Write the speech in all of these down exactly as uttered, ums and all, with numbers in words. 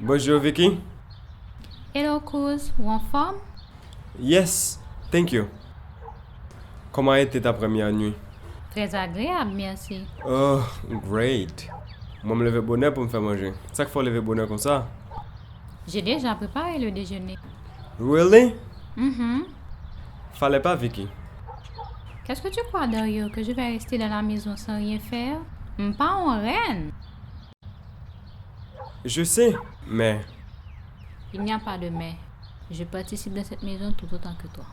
Bonjou, Vicky. Hello, Kouz, ou anfòm? Yes, thank you. Comment a été ta première nuit? Très agréable, merci. Oh, great. Mwen, m leve bonè pou m fè manje. Sa k fè w leve bonè konsa? J'ai déjà préparé le déjeuner. Really? Mhm. Fallait pas, Vicky. Qu'est-ce que tu crois, Dario, que je vais rester dans la maison sans rien faire? M pa yon rèn. Je sais, mais Il n'y a pas de mais. Je participe dans cette maison tout autant que toi.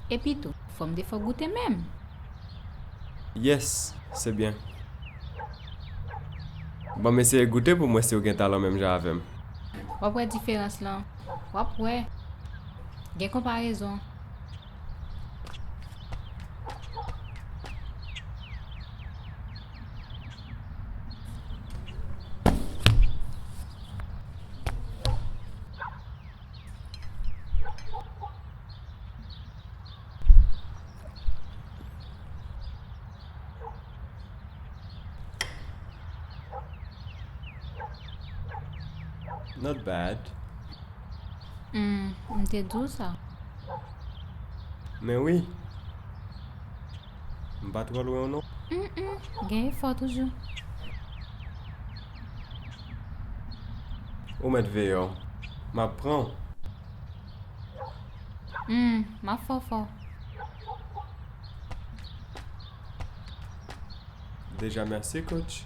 Epi tou, fò m te fè w goute menm. Yes, c'est bien. Bon, m eseye goute pou m wè si w gen talan menm jan avè m. W ap wè diferans lan. W ap wè. Gen konparezon. Not bad. Hmm, m te di w sa. Men wi. M pa twò lwen w non. Mm-mm, gen efò toujou. Ou mèt veye w. M ap pran w. Hmm, m ap fò fò. Déjà merci, coach.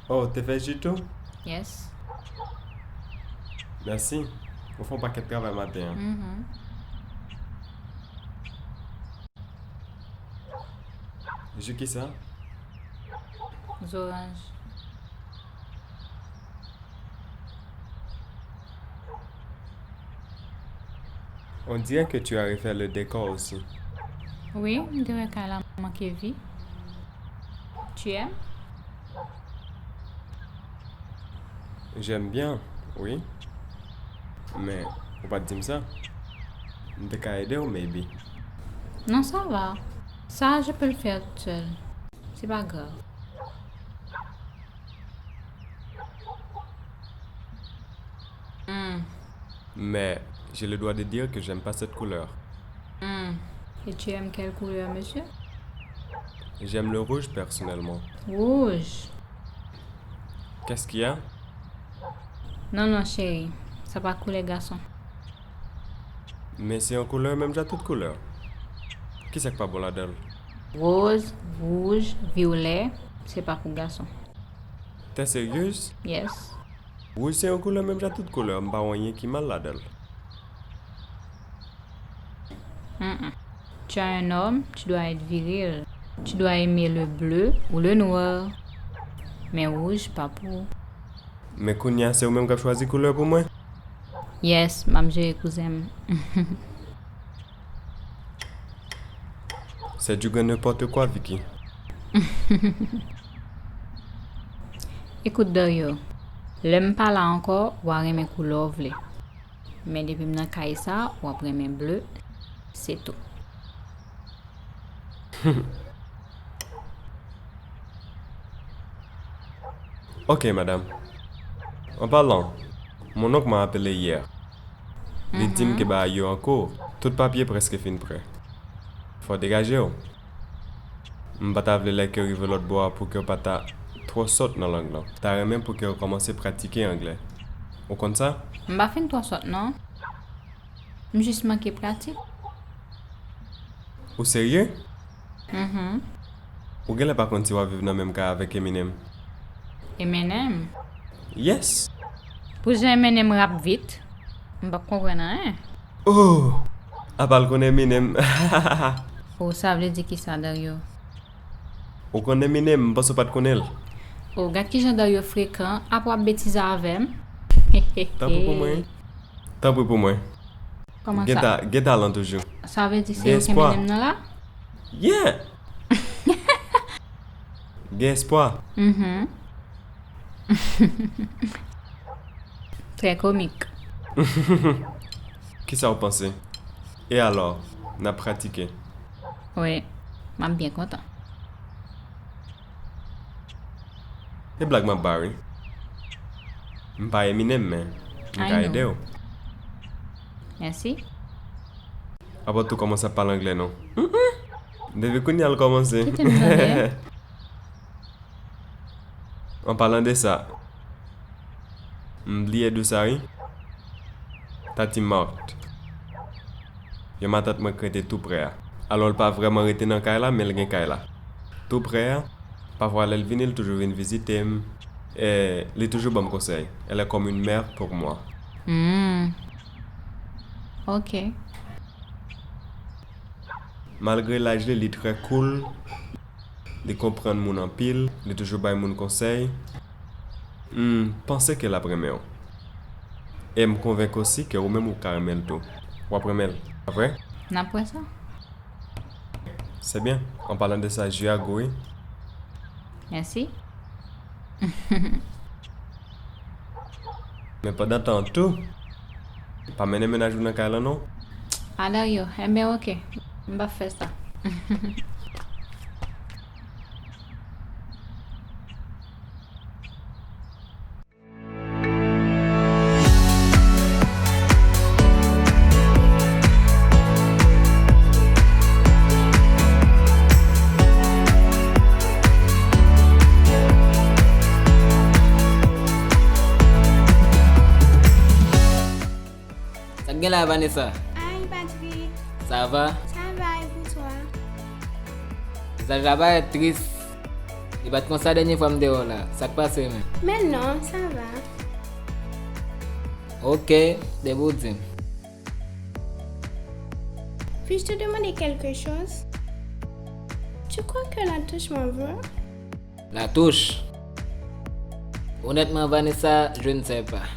Oh, te fè ji tou? Yes. Mèsi. Ou fè yon pakèt travay maten an. Mhm. Ji ki sa? Zoranj. On dirait que tu as refait le décor aussi. Wi, m te wè kay la manke vi. Tu aimes? J'aime bien, wi. Men, ou pa t di m sa. M te ka ede w, maybe. Non, ça va. Ça, je peux le faire toute seule. C'est pas grave. Hmm. Mais j'ai le droit de dire que j'aime pas cette couleur. Hmm. Et tu aimes quelle couleur, monsieur? J'aime le rouge personnellement. Rouge. Qu'est-ce qu'il y a? Non, non, chérie. Sa pa koulè gason. Men se yon koulè menm jan tout koulè. Kisa k pa bon ladan l? Woz, wouj, vyolè, se pa pou gason. T'es sérieuse? Yes. Wouj se yon koulè menm jan tout koulè, m pa wè anyen ki mal ladan l. Mm-mm. Tu es un homme, tu dois être viril. Tu dois aimer le bleu ou le noir. Men wouj pa pou ou. Men kounye a se ou menm k ap chwazi koulè pou mwen? Yes, m ap jere kouzen m. C'est du grand n'importe quoi, Vicky. Ekout, Dario, lè m pa la ankò, w a renmen koulè w vle. Men depi m nan kay sa, w ap renmen ble, se tou. Ok, madame. En parlant, mon oncle m'a appelé hier. Li di m ke bagay yo an kou, tout papye prèske fin prè. Fò w degaje w. M pa ta vle lè ke w rive lòt bò a pou ke w pa ta twò sòt nan lang lan. Ta renmen pou ke w kòmanse pratike anglè. Ou konn sa? M pa fin twò sòt non. M jis manke pratik. Ou serye? Mhm. Ou genlè pa konn si w ap viv nan menm kay avèk Eminem. Eminem? Yes! Pou jan Eminem rap vit, m p ap konprann anyen. Oh! Apa l konn Eminem? Oh, sa vle di kisa, Dario? Ou konn Eminem, m panse w pa t konnen l. Oh, gad kijan Dario frekan, ap w ap betize avè m. Tanpri pou mwen. Tanpri pou mwen. Kòman Gen sa? ta, gen talan toujou. Sa vle di se Gen yo ki espwa. Eminem nan la? Yeah! Gen espwa. Mhm. Très comique. Kisa w panse? E alò, n ap pratike? Wi, m ap byen kontan. E blag m ap ba wi. M pa Eminem, men m ka ede w. Mèsi. Apa w tou kòmanse ap pale anglè non? Depi kounye a l kòmanse. Kite m tande. An palan de sa, m bliye di w sa wi. Tati Marthe, yon matant mwen k rete tou prè a. Alò, l pa vrèman rete nan kay la, men l gen kay la tou prè a. Pafwa, lè l vini, l toujou vin vizite m. E li toujou ban m konsèy. Elle est comme une mère pour moi. Hmm. Ok. Malgre laj li, li trè cool. Li konprann moun anpil, li toujou bay moun konsèy. M panse ke l ap renmen w. E m konvenki osi ke ou menm ou ka renmen l tou. W ap renmen l, pa vre? N ap wè sa. C'est bien. An palan de sa, ji a gou wi. Mèsi. Men pandan tan an tou, pa mennen mennaj ou nan kay lan non. A Dario, enben oke, m p ap fè sa. Sa k gen la, Vanessa? Hi, Patrick. Ça va? Ça va, et pour toi? Vizaj la parèt tris. Li pa t konsa dènye fwa m te wè w la. Sa k pase menm? Men non, ça va. Ok, depi w di m. Puis-je te demander quelque chose? Tu crois que Latouche m'en veut? Latouche? Honnêtement, Vanessa, je ne sais pas.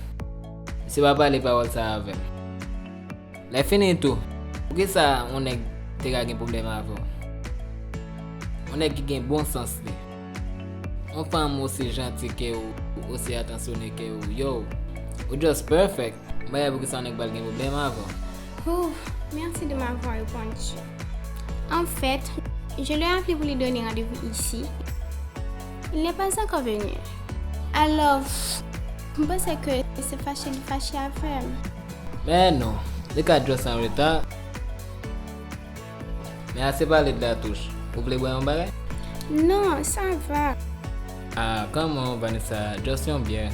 Misye pa pale pawòl sa avè m. Lè fini tou, poukisa yon nèg te ka gen pwoblèm avè w? Yon nèg ki gen bon sans li. Yon fanm osi janti ke ou, osi atansyone ke ou, yo, ou just perfect. M pa wè poukisa yon nèg pral gen pwoblèm avè w. Ouf, merci de m'avoir répondu. En fait, je l'ai appelé pour lui donner rendez-vous ici. Il n'est pas encore venu. Alors, m panse ke se fache li fache avè m. Men non, li ka just an reta. Men ase pale de Latouche. Ou vle bwè yon bagay? Non, ça va. Ah, come on, Vanessa, just yon byè.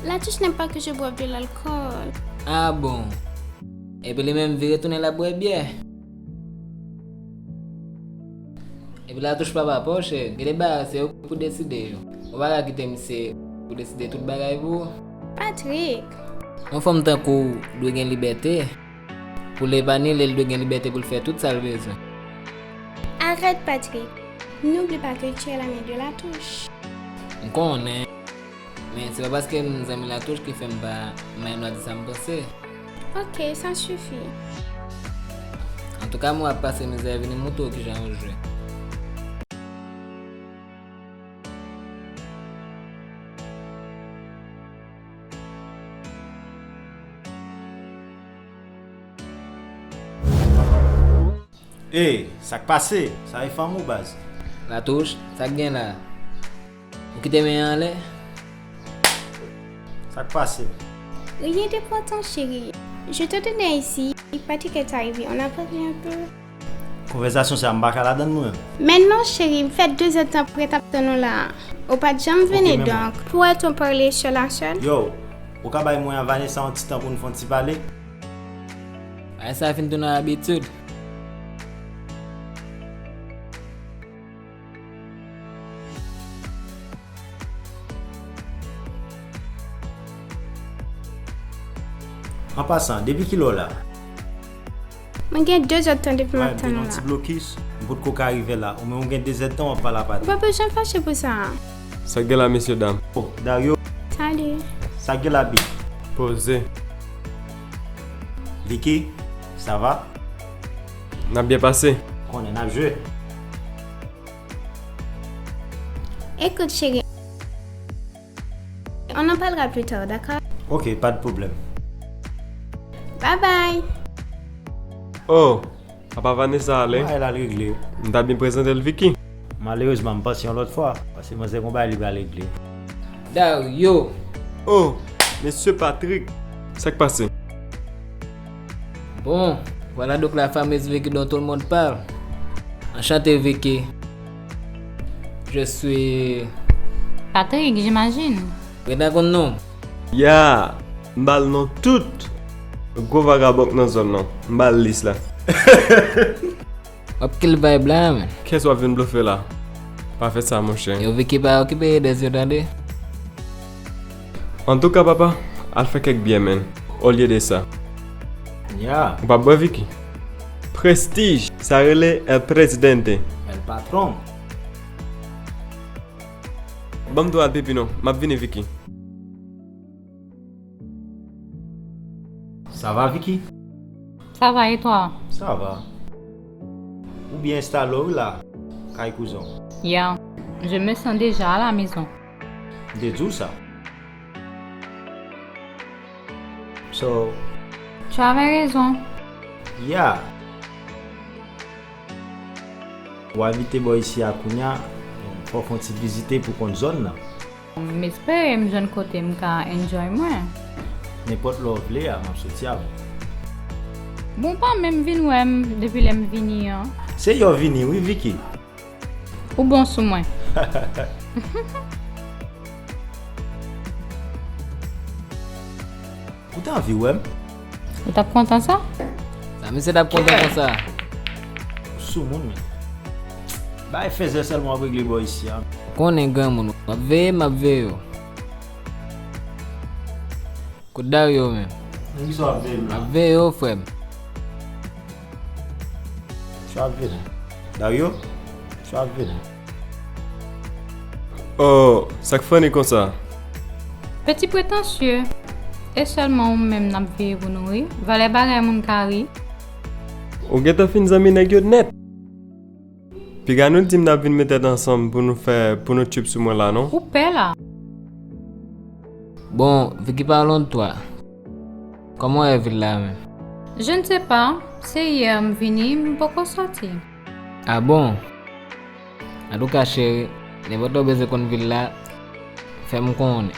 Latouche n'aime pas que je boive de l'alcool. Ah bon? Epi li menm vire tounen l ap bwè byè. Epi Latouche papa pa w cheri, gen de bagay se ou pou deside yo. Ou pa ka kite misye pou deside tout bagay pou ou. Patrick! Yon fanm tankou w dwe gen libète. Pou l epanye, l dwe gen libète pou l fè tout sa l bezwen. Arrête, Patrick. N'oublie pas que tu es l'ami de Latouche. M konnen. Men se pa paske m zanmi Latouche ki fè m pa may nwa di sa m panse. Ok, ça suffit. Antouka, mwen ap pase mizè, vini m moutre w kijan yo jwe. Ey, sa k pase? Sa e fanm ou, baz? Latouche, sa k gen la? Ou kite men an anlè? Sa k pase? Rien de important, chérie. Je t'attendais ici. Patrick est arrivé. On a parlé un peu. Konvèsasyon sa, m pa ka ladann mwen. Men non, chérie, m fè de zèdtan m ret ap tann ou la. Ou pa t janm vini, donk, pourrait-on parler sur la chaîne? Yo, ou ka bay mwen ak Vanessa yon ti tan pou n fè yon ti pale? Bagay sa fin tounen yon abitid. An pasan, depi kilè w la? Mwen gen de zèdtan depi m ap tann ou la. Yon ti blokis, m potko ka rive la. Ou menm ou gen de zèdtan w ap pale a Patrick. Ou pa bezwen fache pou sa. Sa k gen la, mesye dam? Oh, Dario. Salut. Sa k gen la, Bi? Poze. Vicky, ça va? N ap byen pase. Konnen n ap jwe. Écoute, chérie, on en parlera plus tard, d'accord? Ok, pas de problème. Bye bye. Oh, papa Vanessa ale. Bagay la al regle. M ta byen prezante l Vicky. Malerezman, m panse yon lòt fwa. Paske manzè gon bagay li pral regle. Dario. Oh, mesye Patrick. Sa k pase? Bon, voilà donc la fameuse Vicky dont tout le monde parle. Enchanté Vicky. Je suis Patrick, j'imagine. Reda konn non. Ya, m ba l non tout gwo vagabon k nan zòn nan. M ba l lis la. W ap kill vibe la, man. Kiyès w ap vin blofe la? Pa fè sa, monchè. Yo Vicky pa okipe Edez yo tande. Antouka, papa, al fè kèk byè, man. Olye de sa. Ya, Ou pa bwè Vicky? Prestige, sa rele El Presidente. el patron. Ban m tou al pipi non, m ap vini Vicky. Sa va, Vicky? Ça va et toi? Sa va. Ou byen enstale w wi la, kay kouzen w. Yeah, je me sens déjà à la maison. M te di w sa. So, Tu avais raison. Ya. W envite bò isi a kounya, fò w fè yon ti vizite pou konn zòn nan. M espere m jwenn kote m ka enjoy mwen. Nenpòt lè w vle a, m ap soti avè w. Bon, pa menm vin wè m depi lè m vini an. Se yo vini wi, Vicky. Ou bon sou mwen. Ou ta anvi wè m? Ou t ap kontan sa? Sa misye t ap kontan konsa. Sou moun, men. Bay fèzè sèlman w ap regle bò isi a. Konnen granmoun, w ap veye m, m ap veye w. Kout Dario, men. Nan ki sa w ap veye m M la? ap veye w, frè m. Sa w ap veye m? Dario? Sa w ap veye m? Oh, sa k funny konsa? Petit prétentieux. E sèlman ou menm n ap veye pou nou ri. Valè bagay moun ka ri. Ou gentan fin zanmi nèg yo nèt. Piga nou di m n ap vin met tèt ansanm pou nou fè, pou nou trip sou mwen la, non? Ou pè la. Bon, Vicky, parlons de toi. Kòman w wè vil la menm? Je ne sais pas, se yè m vini, m poko sòti. Ah bon? Antouka cheri, nenpòt lè w bezwen konn vil la, fè m konnen.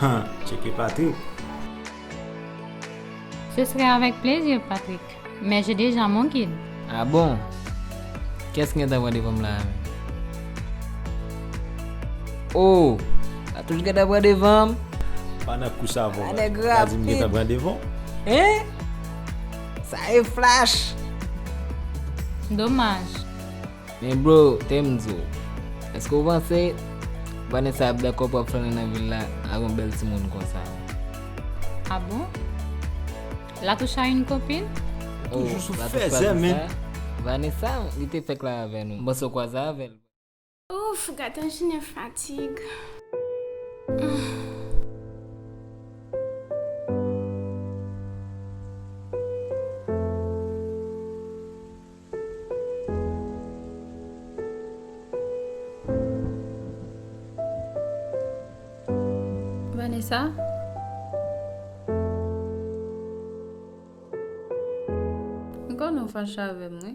Han, tcheke Patrick. Ce serait avec plaisir, Patrick. Mais j'ai déjà mon guide. Ah bon? Kiyès ki gentan pran devan m la menm? Oh! Latouch gentan pran devan m. Pa nan kou sa avè w. Ah, nèg Pa di m gentan rapid. Pran devan w. Hein? Sa e flash! Domaj. Men bro, te m di w, èske w panse Vanessa ap dakò pou ap flannen nan vil la ak yon bèl timoun konsa? Ah bon? Latouch a une copine? Oh, Toujou sou Latouch fèzè, pa di men. Sa. Vanessa, li te fèk la avè nou. M panse w kwaze avè l. Ouf, gad yon jounen fatig. Vanessa? M konnen w fache avè m, wi.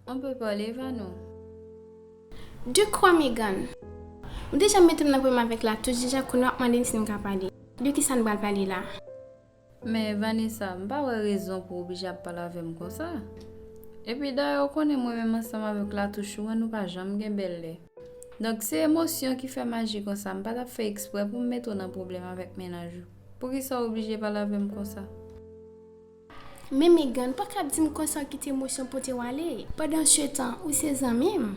On peut parler, Vanou. De quoi, Megan? Ou deja mete m nan pwoblèm avèk Latouch, deja kounye a w ap mande m si m ka pale. De kisa n pral pale la? Men Vanessa, m pa wè rezon pou w oblije ap pale avè m konsa. Epi dayè, ou konnen mwen menm ansanm avèk Latouch ou an, nou pa janm gen bèl lè. Donk, se emosyon ki fè m aji konsa. M pa t ap fè eksprè pou m mete w nan pwoblèm avèk mennaj ou. Poukisa w oblije pale avè m konsa? Men Megan, ou pa ka ap di m konsa w kite emosyon pote w ale. Pandansetan, ou se zanmi m.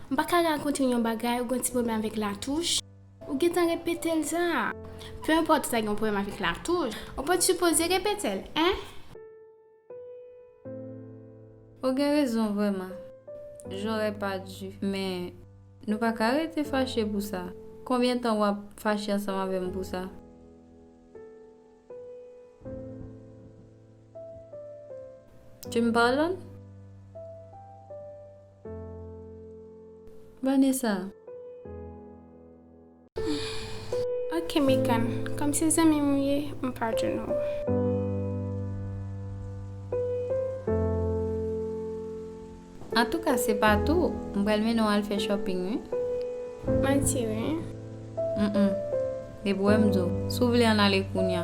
M pa ka rakonte w yon bagay, ou gen yon ti pwoblèm avèk Latouch. Ou gentan repete l sa. Peu importe ou ta gen yon pwoblèm avèk Latouch, ou pa t sipoze repete l, en? Ou gen rezon vrèman. J'aurais pas dû. Men, nou pa ka rete fache pou sa. Konbyen tan w ap fache ansanm avè m pou sa? Tu me pardonnes? Vanessa. Megan, kòm se zanmi m ou ye, m padone w. Antouka, se pa tou, m pral mennen w al fè shopping, wi. Manti, wi. Mm. Depi w wè m di w, si w vle ann ale kounya.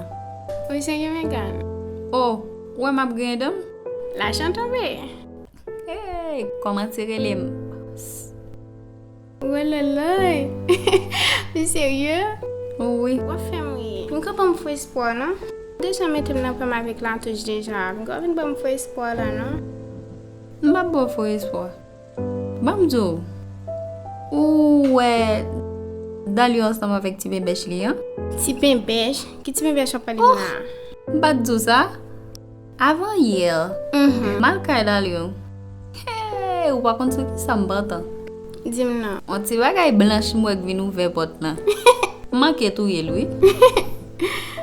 Ou serye, Megan? Oh, ou wè m ap griyen dan m? Lajan tonbe. Hey, kòman se rele m? Wolalay! Ou serye? Wi. W ap fè m ri. Vin ka ban m fo espwa, non? Deja mete m nan pranm avèk Latouch deja. Vin ka vin ban m fo espwa la, non? M p ap ba w fo espwa. Ban m di w, ou wè Dalio ansanm avèk ti penbèch li an? Ti penbèch? Ki ti penbèch w ap pale m la? M pa t di w sa? Avan yè, m al kay Dalio. Hey, ou pa konn sou kisa m pantan? Di m non. On ti bagay blanch m wè k vin ouvè pòt lan. M manke touye l, wi.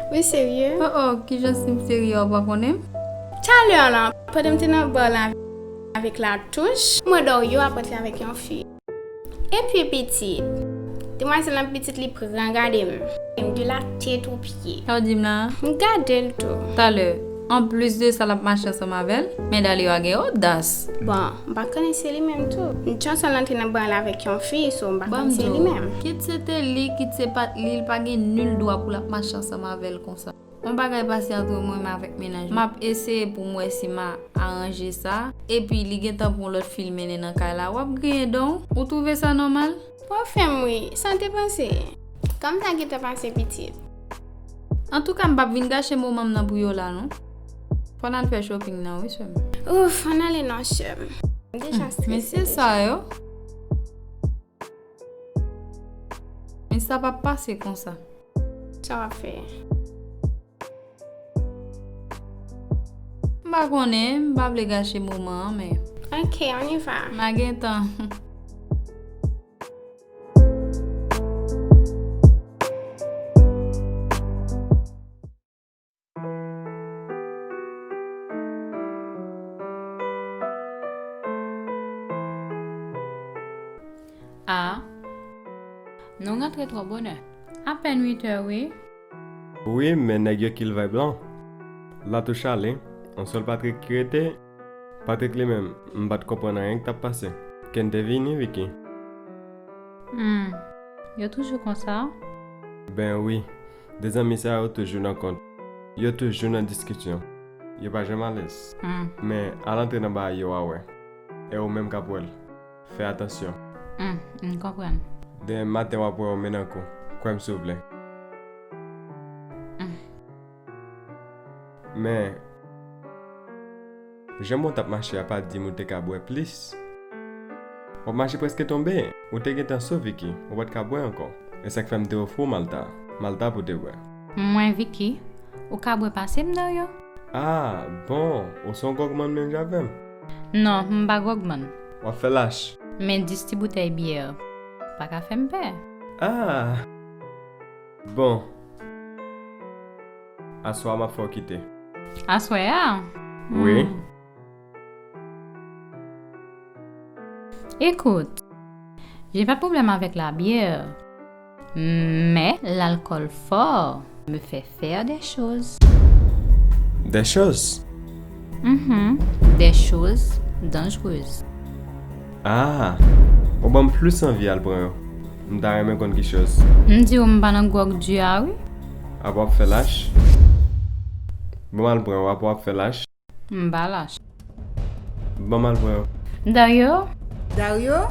Ou serye? Oh, oh, kijan si m serye, ou pa konnen m? Talè la, pandan m te nan ba la avèk Latouch, m wè Dario ap antre avèk yon fi. Epi pitit, demwazèl lan pitit li pran gade m. M de la tèt o pye. Sa w di m la? M gade l tou. Talè, anplis de sa, l ap mache ansanm avè l, men Dalio a gen odas. Bon, m pa konnen se li menm tou. M tande l antre nan ba la avèk yon fi, so m pa konn se li menm. Kit se te li, kit se pa t li, li pa gen nil dwa pou l ap mache ansanm avè l konsa. Yon bagay pase ant mwen menm avèk mennaj mwen. M ap eseye pou m wè si m a aranje sa. Epi li gentan pran lòt fi l mennen nan kay la. W ap griyen dan w. Ou twouve sa nòmal? W ap fè m ri. Sa w te panse? Kòm sa gentan pase pitit. Antouka, m p ap vin gache moman m nan pou yo la, non. Fò n al fè shopping nan, wi, sè m. Ouf, ann ale non, sè m. M deja strese deja. Mesye sa yo. Men sa p ap pase konsa. Sa w ap fè? M pa konnen, m pa vle gache moman an, men. Ok, on y va. M a gen tan. A, nou rantre twò bonè. Apèn uit è, wi. Wi, men nèg yo kill vibe lan. Latouch ale, yon sèl Patrick ki rete. Patrick li menm, m pa t konprann anyen k t ap pase. Ken te vini, Vicky? Hmm, yo toujou konsa? Ben wi, de zanmi sa yo toujou nan kont. Yo toujou nan diskisyon. Yo pa janm alèz. Hmm. Men al antre nan bagay yo, w a wè. E ou menm k ap wè l. Fè atansyon. Hmm, m konprann. Demen maten w ap wè yo men nan kou. Kwè m si w vle. Hmm. Men, jan w t ap mache a pa di m ou te ka bwè plis. W ap mache prèske tonbe. Ou te gentan sou, Vicky. Ou pa t ka bwè ankò. E sa k fè m te ofri w Malta. Malta pou te bwè. Mwen, Vicky, ou ka bwè pase m, Dario? Ah, bon, ou se yon gwògmann menm jan avè m? Non, m pa gwògmann. W ap fè lach. Men dis ti boutèy byè pa ka fè m pè. Ah! Bon. Aswè a m ap fè w kite. Aswè a? Wi. Hmm. Écoute, j'ai pas de problème avec la bière, mais l'alcool fort me fait faire des choses. Des choses? Mhm, des choses dangereuses. Ah, ou ban m plis anvi al pran yo. M ta renmen konn ki choz. M di w m pa nan gwòg di a, wi. Apa w ap fè lach? Ban m al pran yo, apa w ap fè lach? M pa lach. Ban m al pran yo. Dario? Dario?